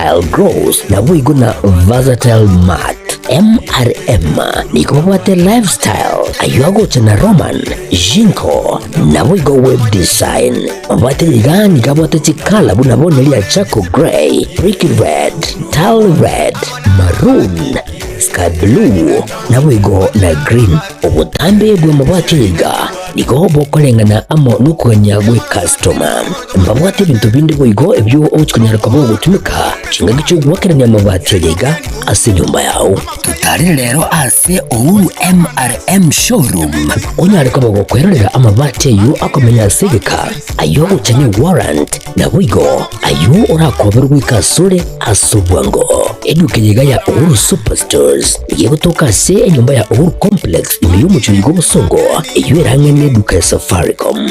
Versatile Gross na boigo na Versatile Mat. MRM nigo babwate Lifestyle aywo agocha na Roman Jinko na boigo Web Design. Babwate iga niga abwate chikala buna bono ria charcoal grey, brick red, tile red, maroon, sky blue na boigo na green. Obotambe bwa mabwate iga nigo bokoreng'ana amo nokoganya gwe customer. Mbabwate ebinto binde boigo ebyo ogochikonyara koba ogotumeka chingaki chiogwakerania amabati iga ase nyumba yao. Tutarire rero ase Uhuru MRM showroom onyare koba gokwerorera amabati ayo akomenya ase egeka ayo agochania warrant na boigo ayo orakoberwa goika asore ase obwango. Eduka yiga ya Uhuru Superstores igegotoka ase enyumba ya Uhuru Complex ime y'omochori gwa obosongo eyo erang'e na eduka ya Safaricom.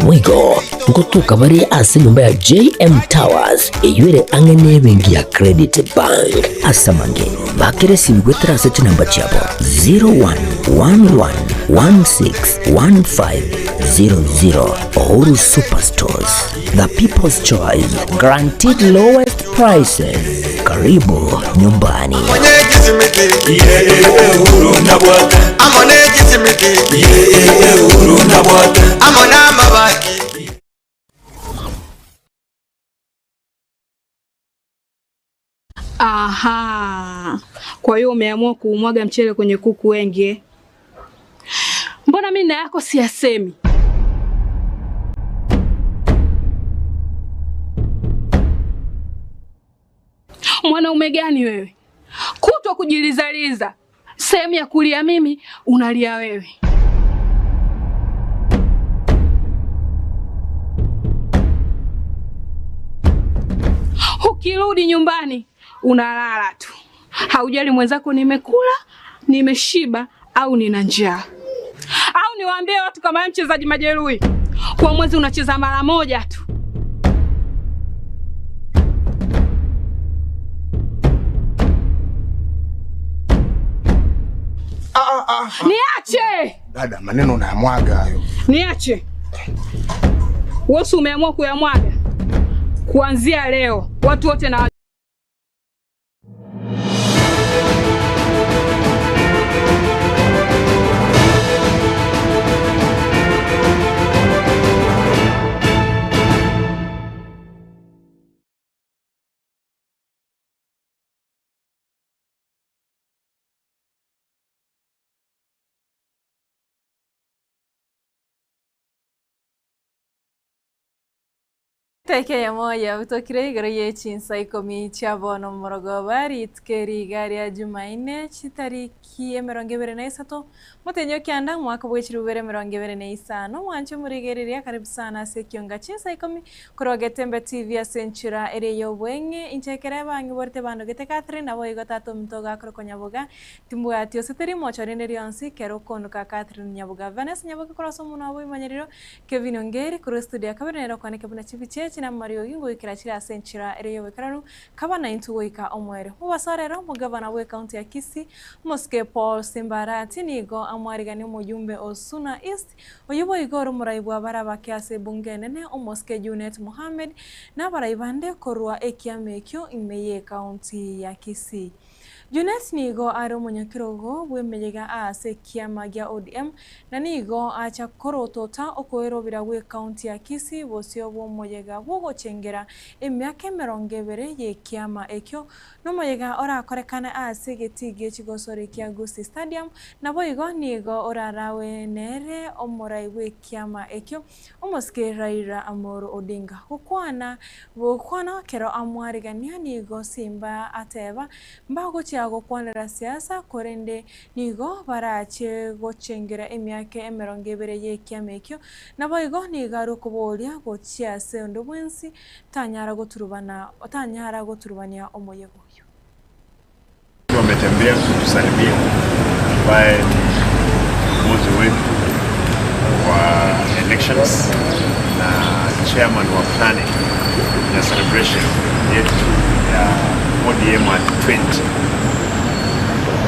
Boigo nkotoka bare ase enyumba ya JM Towers eyo ere ang'e na ebenki ya Credit Bank. Ase amange bakere esimu gwetera ase chinamba chiabo 0111161500. Uhuru Superstores, the people's choice, guaranteed lowest prices. Karibu nyumbani. Aha. Kwa hiyo umeamua kuumwaga mchele kwenye kuku wengi eh? Mbona mimi na yako siyasemi? Mwanaume gani wewe? Kutwa kujilizaliza. Sehemu ya kulia mimi unalia wewe. Ukirudi nyumbani unalala tu. Haujali mwenzako nimekula, nimeshiba au nina njaa. Au niwaambie watu kama mchezaji majeruhi, kwa mwezi unacheza mara moja tu. Niache! Dada, maneno unayamwaga hayo. Niache. Wewe umeamua kuyamwaga. Kuanzia leo watu wote na Tekeye moja butokire igoro y'echinsa ikomi chiabono morogoba ritukeri igari ya Jumanne chitariki 23 mutenyo kianda mwaka bw'echirubere 25 mwancho murigereria karibu sana ase kionga chinsa ikomi korwa Getembe TV ase enchera ere y'obweng'e inchekere bangi borete bando gete Catherine nabo igo tato mtoga akorokwa Nyaboga timbwati ose teri mochorende rionsi kero okondoka Catherine Nyaboga Vanessa Nyaboga korwa ase omonwa bw'emanyerero Kevin Ongeri korwa studio ya kabere nero kwaneke buna chibiche na Mario gingo ikirachira ase enchera ere y'obwekararu kabana intu goika omwere mubasorero mugavana we county ya Kisii Mosque Paul Simbarati nigo amwarigani omujumbe Osuna East oyubo igoro muraibwa barabake ase bunge nene Omosque Junet Mohammed na baraibande korwa ekiamekyo imeye county ya Kisii. Junet nigo ari omonyakirogo bw'emeyega ase ekiama gia ODM na nigo acha korotota okoerobera gwe county ya Kisii bosio bw'omoyega bwogochengera emiaka 20 y'ekiama ekio n'omoyega orakorekana ase egetii echigosore kia Gusii Stadium nabo igo nigo orarawe nere omorai bw'ekiama ekio Omosike Raila Amolo Odinga gokwana gokwana kero amwarigania nigo Simba ateba mbagochia gokwanera siasa korende nigo barache gochengera emiaka 20 y'ekiama ekio nabo igo nigo arokoboria gochia ase onde bwensi tanyara goturubania omoyego oyo. Wametembea kutusalimia ambaye ni kiongozi wetu wa elections na chairman wa planning na celebration yetu ya ODM at 20.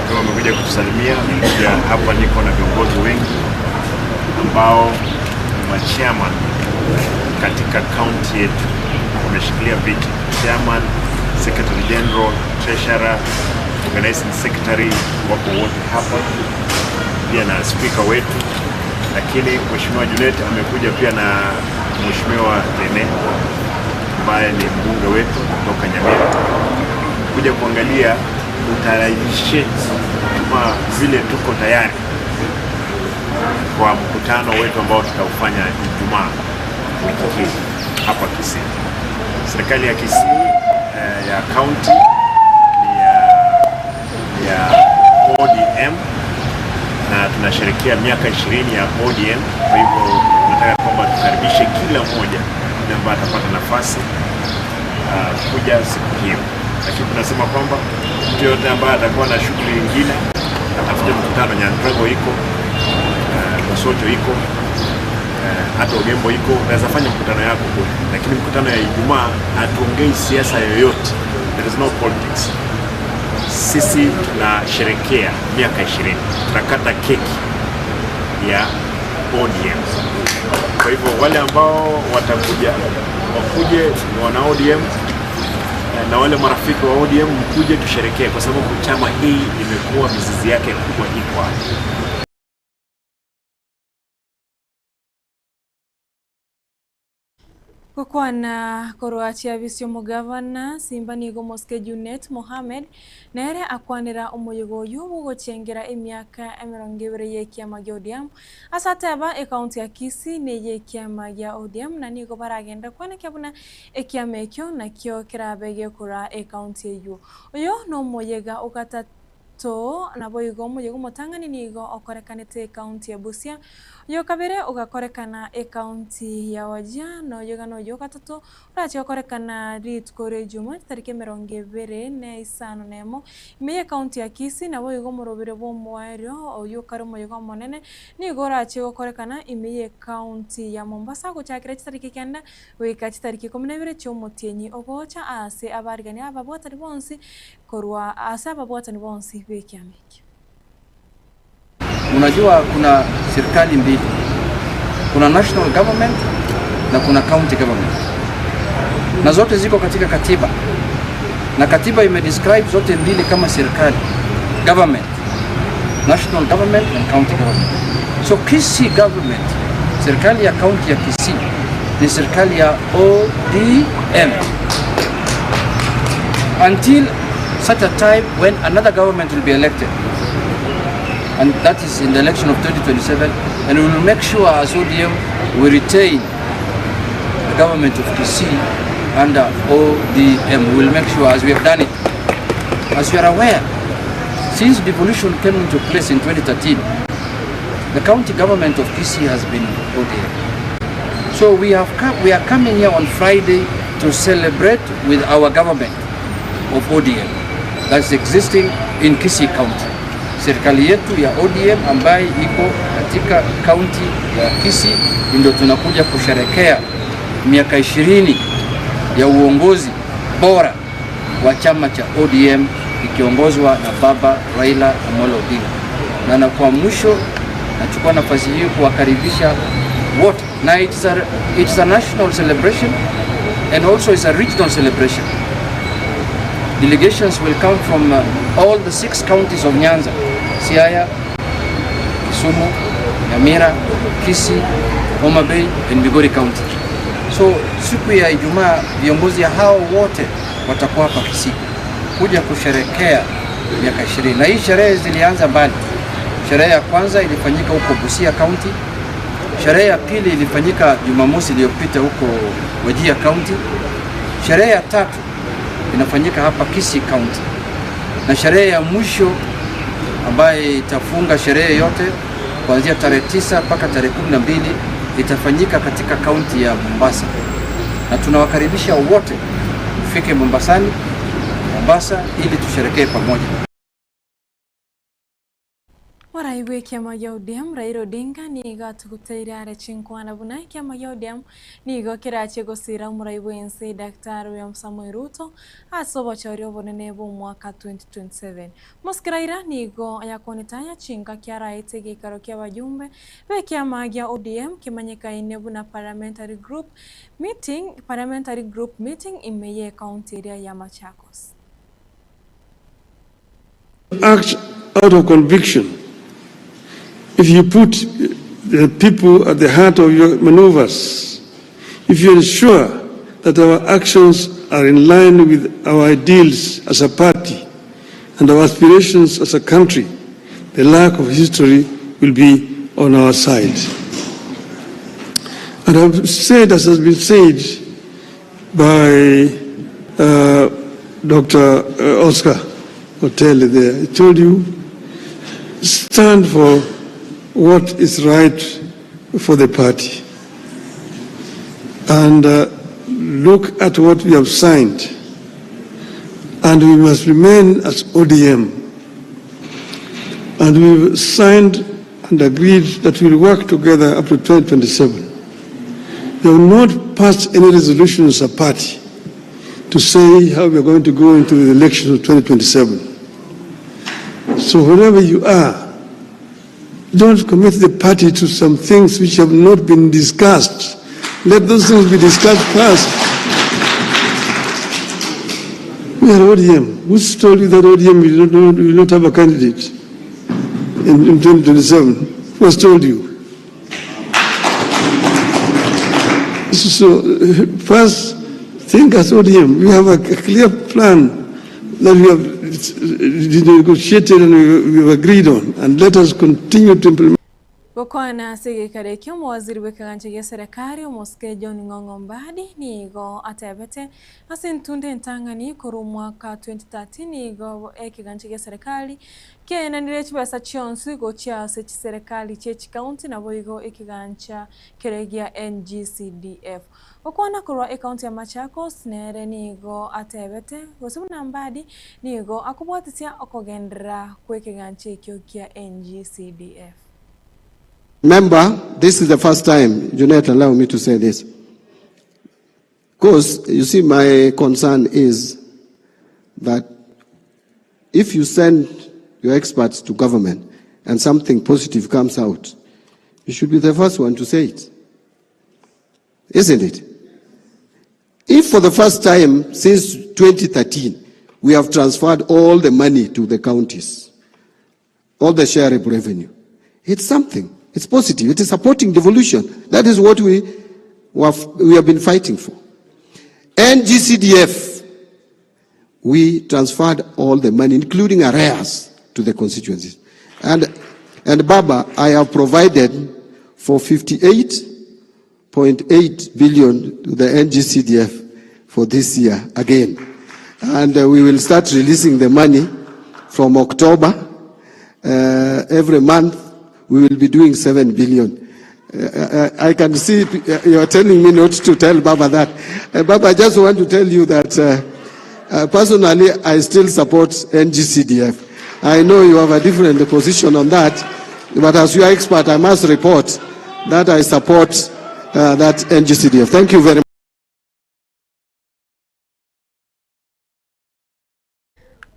Kwa wamekuja kutusalimia, wamekuja hapa, niko na viongozi wengi ambao ni machairman katika county yetu, wameshikilia viti chairman, secretary General, Treasurer, Organizing Secretary wako wote hapa, pia na speaker wetu. Lakini Mheshimiwa Junet amekuja pia na Mheshimiwa Rene ambaye ni mbunge wetu kutoka Nyamira, kuja kuangalia utayarishe kama vile tuko tayari kwa mkutano wetu ambao tutaufanya Ijumaa wiki hii hapa Kisii. Serikali ya Kisii ya county ni ya ODM na tunasherehekea miaka 20 ya ODM. Kwa hivyo tunataka kwamba tukaribishe kila mmoja ambaye atapata nafasi kuja siku hiyo, lakini tunasema kwamba mtu yote ambaye atakuwa na shughuli nyingine atafute mkutano. Nyantrago iko, Mosocho iko, hata Ogembo iko, unaweza fanya mkutano yako kule, lakini mkutano ya Ijumaa hatuongei siasa yoyote, there is no politics. Sisi tunasherehekea miaka 20, tunakata keki ya ODM. Kwa hivyo wale ambao watakuja wakuje ni wana ODM na wale marafiki wa ODM, mkuje tusherekee, kwa sababu chama hii imekuwa mizizi yake kubwa iko hapa. Gukwana korwa chiabisio mugavana Simba nigo Mosque Junet Mohamed nere akwanira omoyego oyo bugochengera emiaka 20 y'ekiama gia ODM asateba ekaunti ya Kisii neye ekiama gia ODM na nigo baragenda kwana buna ekiama ekio nakio kirabe gekora ekaunti eyo oyo no moyega okata to nabo igo moyego motangani nigo okorekanete ekaunti ya Busia yo kabere ugakorekana ekaunti ya Wajir no yoga no yo gatatu urachi okorekana rituko ria Ijumaa tariki 25 ime ekaunti ya Kisii nabo igo morobere bo mwario oyo kare moyego monene nigo urachi okorekana ime ekaunti ya Mombasa gochakira tariki 9 goika tariki 12 chiomotienyi ogocha ase abarigani ababwatani bonsi korwa ase ababwatani bonsi bekiameki. Unajua kuna serikali mbili, kuna national government na kuna county government, na zote ziko katika katiba, na katiba imedescribe zote mbili kama serikali government, national government and county government. So Kisii government, serikali ya county ya Kisii ni serikali ya ODM until such a time when another government will be elected. And that is in the election of 2027, and we will make sure as ODM we retain the government of Kisii under ODM. We will make sure, as we have done it. As you are aware, since devolution came into place in 2013, the county government of Kisii has been ODM. So we are coming here on Friday to celebrate with our government of ODM that's existing in Kisii County. Serikali yetu ya ODM ambaye iko katika county ya Kisii ndio tunakuja kusherekea miaka 20 ya uongozi bora wa chama cha ODM ikiongozwa na Baba Raila Amolo Odinga. Na kwa mwisho nachukua nafasi hii kuwakaribisha wote, na it's a national celebration and also it's a regional celebration. Delegations will come from all the 6 counties of Nyanza: Siaya, Kisumu, Nyamira, Kisii, Homa Bay and Migori County. So siku ya Ijumaa viongozi hao wote watakuwa hapa Kisii kuja kusherekea miaka 20. Na hii sherehe zilianza mbali. Sherehe ya kwanza ilifanyika huko Busia County. Sherehe ya pili ilifanyika Jumamosi iliyopita huko Wajir County. Sherehe ya tatu inafanyika hapa Kisii County. Na sherehe ya mwisho ambaye itafunga sherehe yote kuanzia tarehe 9 mpaka tarehe 12 itafanyika katika kaunti ya Mombasa. Na tunawakaribisha wote mfike Mombasa ili tusherekee pamoja. Waraibu ekiama gia ODM Raila Odinga nigo atuguteire are chinkwana buna ekiama gia ODM nigo kirache gosira omoraibu ense Daktari William Samoei Ruto ase obochori obonene bwa omwaka 2027. Mosque Raila nigo yakonetanya chinka kiaraete geikaro kia abajumbe b'ekiama gia ODM kimanyekaine buna parliamentary group meeting ime ye county area ya Machakos. act out of conviction, if you put the people at the heart of your maneuvers, if you ensure that our actions are in line with our ideals as a party and our aspirations as a country, the lack of history will be on our side. And I've said, as has been said by Dr. Oscar Otele there, I told you, stand for what is right for the party. And look at what we have signed. And we must remain as ODM. And we've signed and agreed that we'll work together up to 2027. We have not passed any resolution as a party to say how we are going to go into the election of 2027. So wherever you are, don't commit the party to some things which have not been discussed. Let those things be discussed first. We are ODM. Who told you that ODM will not have a candidate in 2027? Who has told you? So first, think as ODM. We have a clear plan that we have negotiated and we have agreed on, and let us continue to implement. Gokwana ase ekio omowaziri bw'ekegancho gia serikali omosike John Ng'ong'o Mbadi nigo atebete ase entunde entang'ani korwa omwaka 2013 nigo ekegancho gia serikali kiaenanire chibesa chionsi gochia ase chiserikali chie chikaunti nabo igo ekegancha kere gia NGCDF. Gokwana korwa ekaunti ya Machakos nere nigo atebete gose buna Mbadi nigo akobwatisia okogendera kwa ekegancho ekio kia NGCDF. Remember, this is the first time, Junet, allow me to say this. Because, you see, my concern is that if you send your experts to government and something positive comes out, you should be the first one to say it. Isn't it? If for the first time since 2013, we have transferred all the money to the counties, all the share of revenue, it's something. It's positive. It is supporting devolution. That is what we have been fighting for. NGCDF, we transferred all the money, including arrears, to the constituencies. And Baba, I have provided for 58.8 billion to the NGCDF for this year again. And we will start releasing the money from October. Every month, we will be doing 7 billion. I can see you are telling me not to tell Baba that. Baba, I just want to tell you that personally, I still support NGCDF. I know you have a different position on that, but as your expert, I must report that I support that NGCDF. Thank you very much.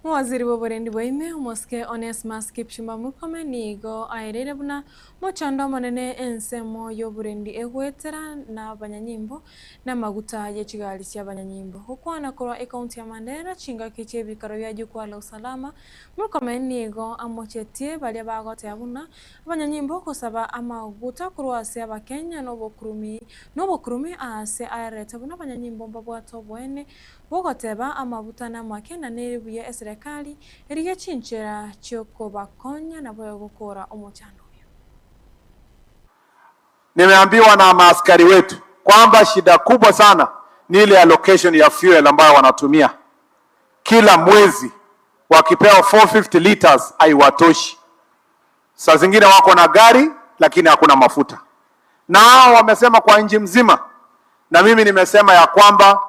Waziri wa oborendi bwaime omosike Onesmus Kipchumba Murkomen nigo aerere buna mochando omonene ensemo y'oborendi egwetera na abanyanyimbo n'amaguta y'echigali chia abanyanyimbo. Gokwana korwa ekaunti ya Mandera chingaki chi'ebikaro bia jukwaa la usalama, Murkomen nigo amochetie baria bagotea buna abanyanyimbo gosaba amaguta korwa ase abakenya n'obokurumi ase aerete buna abanyanyimbo mbabwate oboene bogoteba amabuta n'amake na n'ebuya eserikali erige chinchera chiokobakonya na bwegokora omochando uyo. Nimeambiwa na maaskari wetu kwamba shida kubwa sana ni ile allocation ya fuel ambayo wanatumia kila mwezi, wakipewa 450 liters haiwatoshi. Saa zingine wako na gari lakini hakuna mafuta, na hao wamesema kwa nchi mzima, na mimi nimesema ya kwamba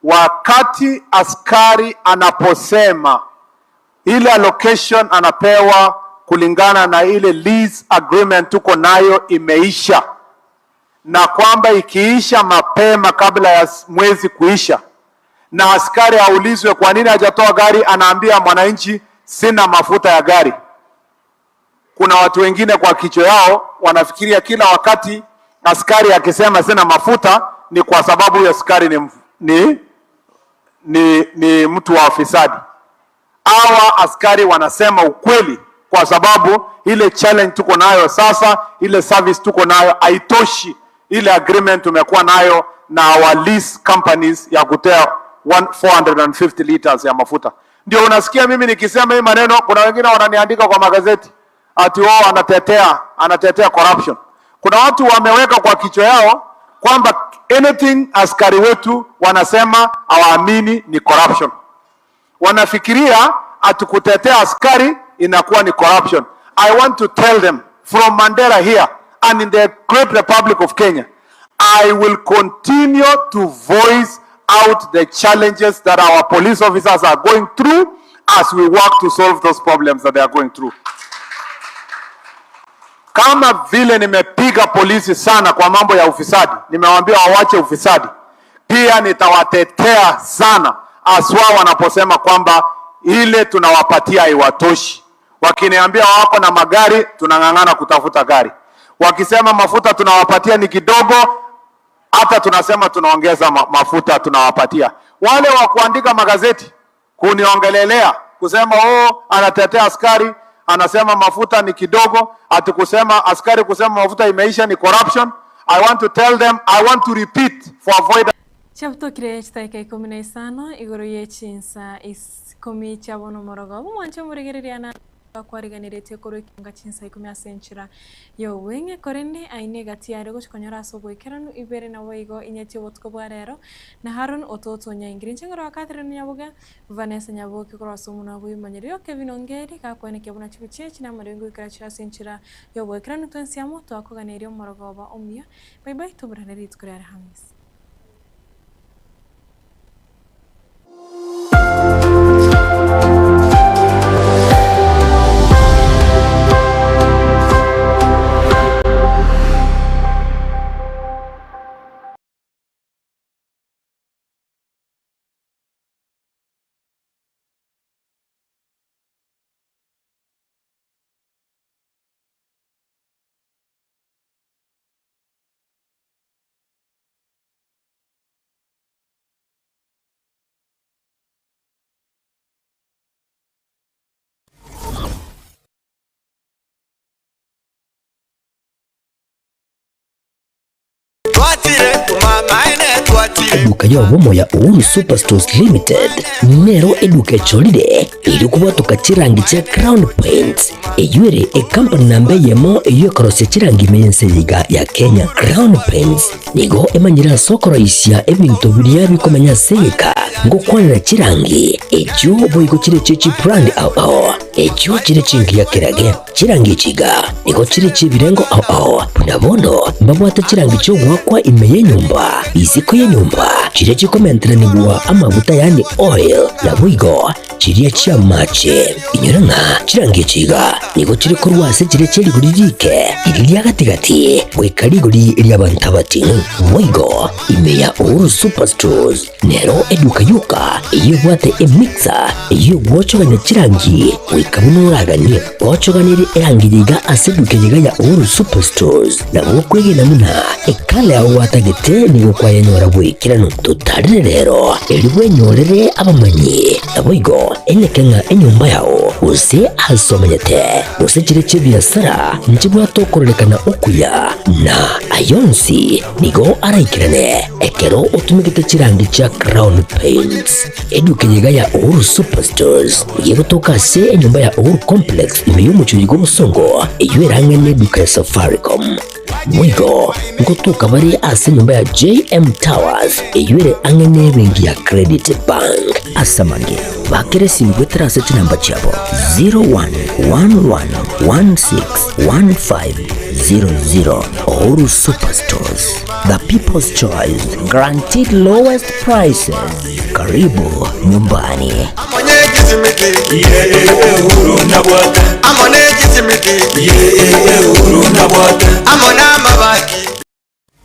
wakati askari anaposema ile allocation anapewa kulingana na ile lease agreement tuko nayo imeisha, na kwamba ikiisha mapema kabla ya mwezi kuisha, na askari aulizwe kwa nini hajatoa gari, anaambia mwananchi sina mafuta ya gari. Kuna watu wengine kwa kichwa yao wanafikiria kila wakati askari akisema sina mafuta ni kwa sababu ya askari ni mtu wa fisadi. Hawa askari wanasema ukweli, kwa sababu ile challenge tuko nayo sasa, ile service tuko nayo haitoshi. Ile agreement tumekuwa nayo na our lease companies ya kutoa 450 liters ya mafuta. Ndio unasikia mimi nikisema hii maneno, kuna wengine wananiandika kwa magazeti ati wao anatetea corruption. Kuna watu wameweka kwa kichwa yao kwamba anything askari wetu wanasema hawaamini ni corruption. Wanafikiria ati kutetea askari inakuwa ni corruption. I want to tell them from Mandera here and in the Great Republic of Kenya, I will continue to voice out the challenges that our police officers are going through as we work to solve those problems that they are going through. Kama vile nimepiga polisi sana kwa mambo ya ufisadi, nimewaambia wawache ufisadi, pia nitawatetea sana aswa wanaposema kwamba ile tunawapatia haiwatoshi. Wakiniambia wako na magari, tunang'ang'ana kutafuta gari. Wakisema mafuta tunawapatia ni kidogo, hata tunasema tunaongeza mafuta tunawapatia. Wale wa kuandika magazeti kuniongelelea kusema oh, anatetea askari, anasema mafuta ni kidogo, ati kusema askari kusema mafuta imeisha ni corruption. I want to tell them, I want to repeat for avoid Chabutokire chitaika 15 igoro ye chinsa 10 chabono morogo mwancho murigereriana kwariganiretie korwa ekiunga chinsa 10 ase enchera ya obweng'e korende aine gati yare gochikonyora ase obwekeranu ibere nabo igo inyetie obotuko bwa rero na Haron Ototo Nyaingiri nchengero wa Catherine Nyaboga Vanessa Nyaboke korwa ase omonwa bw'oboimanyererio Kevin Ongeri gakwenekia buna chibuchi echi na amarengo goikera chire ase enchera ya obwekeranu twensi amo twakoganeria omorogoba omuya. Bye bye, tuburanere rituko ria Alhamisi. Eduka y'obumo ya Uhuru Superstores Limited nero eduka echolile iri kubwatuka chirangi cha Crown Paints eyuere ekampani namba yemo eyekorosia chirangi mense yiga ya Kenya. Crown Paints nigo emanyira sokoroisia ebintu biria bikomenya seka ngokwanira chirangi echo boigo chire chichi brand au au echo chire chingi ya kirage chirangi chiga nigo chire chibirengo au au punabono mbabwata chirangi chogwakwa ime yenyumba isiko yenyumba chire chikomenteranibwa amabuta yani oil na bwigo chiria chia mache inyoranga chirangi chiga nigo chire korwase chire chirigurike iriria gatigati bwekariguri ryabantabati bwigo ime ya Uhuru Superstores nero eduka yuka iyo bwate emixer iyo gwochoganya chirangi wikamunuraganie gwochoganire erangi yiga ase eduka yiga ya Uhuru Superstores na gwokwegena muna ekala yago gwatagete nigo kwayenyora bwikirano tutarire rero eri bwenyorere abamanyi naboigo enyekenga enyumba yao gose asomenyete gose chire chibiasara nchibwatokorerekana okuya na ayonsi nigo araikirane ekero otumigete chirangi cha Crown Paints eduka yiga ya Uhuru Superstores yegotoka se enyumba ya Uhuru Complex ime y'omuchuri gw'obosongo eyo erang'ene eduka ya Safaricom mwigo ngotuka bari ase nyumba ya JM Towers eyuere ang'ene bengi ya Credit Bank asamange bakere simu ase chinamba chabo 0111161500. Uhuru Superstores, the people's choice, guaranteed lowest prices. Karibu nyumbani. Amona mabaki.